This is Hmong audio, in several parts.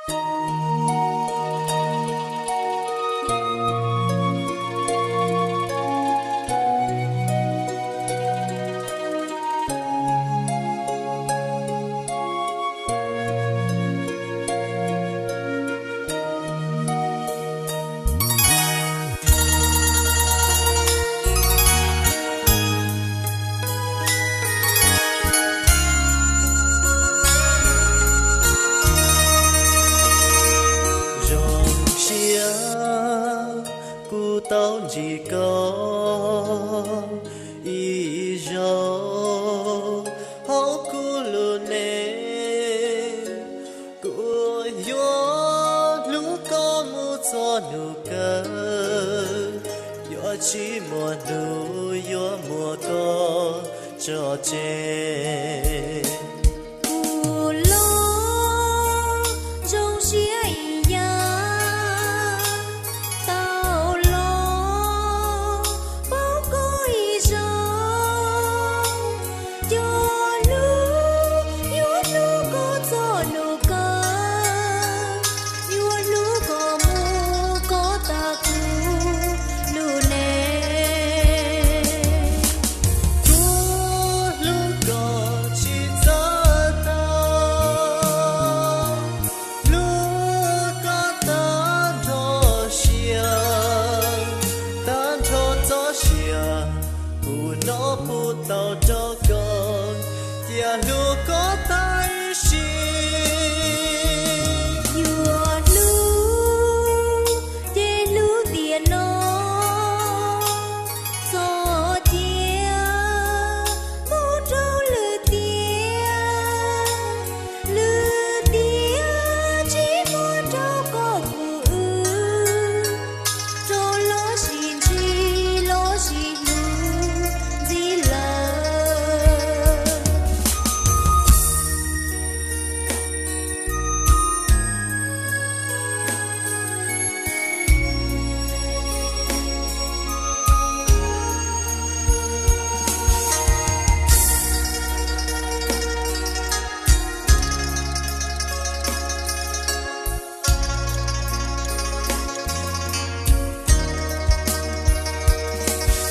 Zoo siab kuv tau ntsib koj ib zaug hauv kuv lub neej. Kuv yuav hlub koj mus txog nub kawg, yuav tsis muaj hnub yuav muab koj tso tseg. Kuv los zoo siab ib yam, tau los paub koj ib zaug. Cov hlub yuav hlub koj txog nub kawg, yuav hlub koj mus koj tag kuv lub neej. Kuv hlub koj tsis txawj tag, hlub koj tag nrho sia, tag nrho txoj sia kuv noj puv tau rau koj, cia hlub koj tag ib sim. Yuav hlub ces hlub tiam no, txoj sia mus rau lwm tiam, lwm tiam tsis muaj rau koj kuv wb, rau los sis ntsib los sis hlub ntxiv lawm.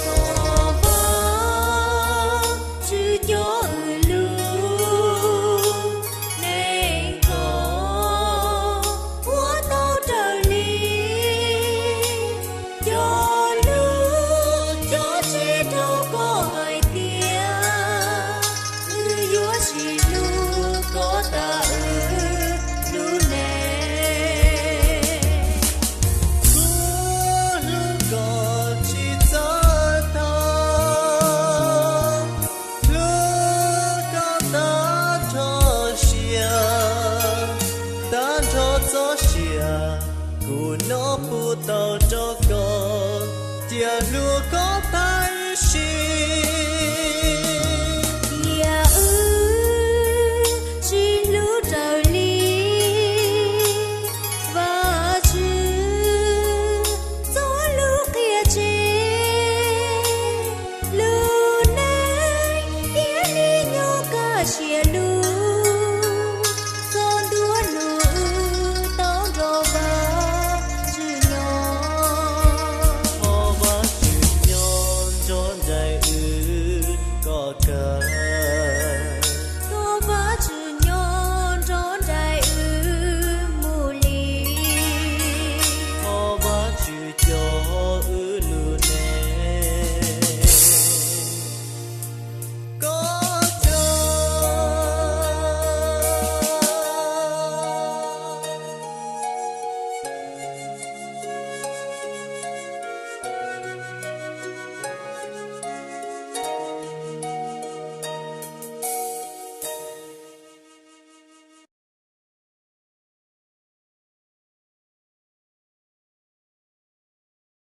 Thov Vajtswv cov uas lub neej koj ua tau raws li cov lus cog tseg rau koj hais tias wb yuav tsis hlub koj tag wb lub neej. Kuv hlub koj tsis txawj tag, hlub koj tag nrho sia, tag nrho txoj sia kuv noj puv tau rau koj, cia hlub koj tag